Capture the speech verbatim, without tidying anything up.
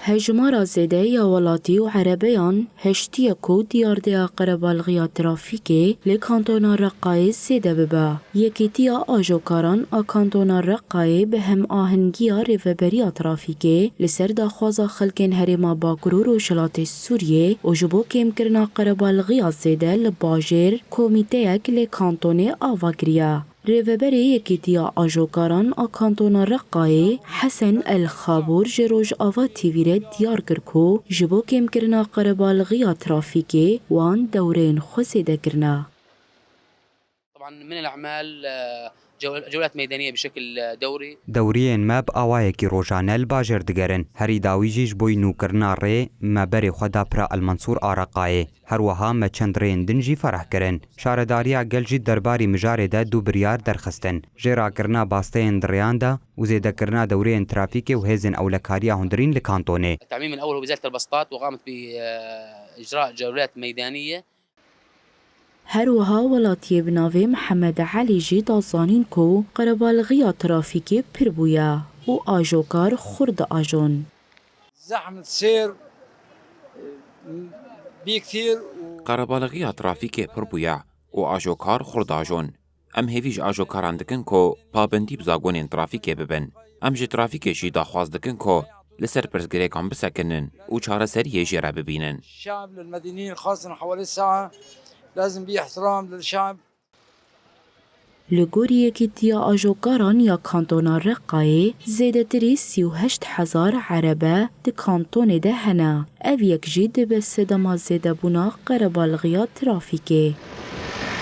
Hejmara zêde ya welatî û erebeyan hiştiye ku diyardeya qerebalxiya trafîkê li kantona Reqayê zêde bibe. Yekîtiya Ajokaran a Kantona Reqayê bi hemahengiya Rêveberiya Trafîkê li ser daxwaza xelkên Herêma Bakur û Rojhilatê Sûriyê û ji bo kêmkirina qerebalxiya zêde li bajêr, komîteyek li kantonê ava kiriye. Rêveberê Yekîtiya Ajokaran a Kantona Reqayê Hesen El Xabûr ji Rojava T V re diyar kir ku ji bo kêmkirina qerebalxiya trafîkê wan dewreyên xwe zêde kirine. طبعا من الأعمال آه، جول- جولات ميدانية بشكل دوري. Dewriyên me bi awayekî rojane li bajêr digerin. Herî dawî jî ji bo nûkirina rê me berê xwe da Pira El Mensûr a Reqayê. Her wiha me çend rêyên din jî fereh kirin. Şaredariya gel jî derbarî mijarê de du biryar derxistin. Jêrakirina basteyên di rêyan de û zêdekirina dewriyên trafîkê û hêzên ewlekariya hundirîn li kantonê. التعميم الأول هو بإزالة البسطات وقامت بإجراء جولات ميدانية. Her wiha welatiyê bi navê Mihemed Elî jî da zanîn ku qerebalxiya trafîkê pir bûye û ajokar xurt diajon. زحمة سير بكثير و Qerebalxiya trafîkê pir bûye û ajokar xurt diajon. Em hêvî ji ajokaran dikin ku pabendî bi zagonên trafîkê bibin. Em ji trafîkê jî daxwaz dikin ku li ser pirsgirêkan bisekinin û çareseriyê jê re bibînin. الشعب للمدنيين خاصة حوالي الساعة لازم في احترام للشعب. Li gorî Yekîtiya Ajokaran ya Kantona Reqayê zêdetirî sî û heşt hezar erebe di kantonê de hene. Ev yek jî dibe sedema zêdebûna qerebalxiya trafîkê.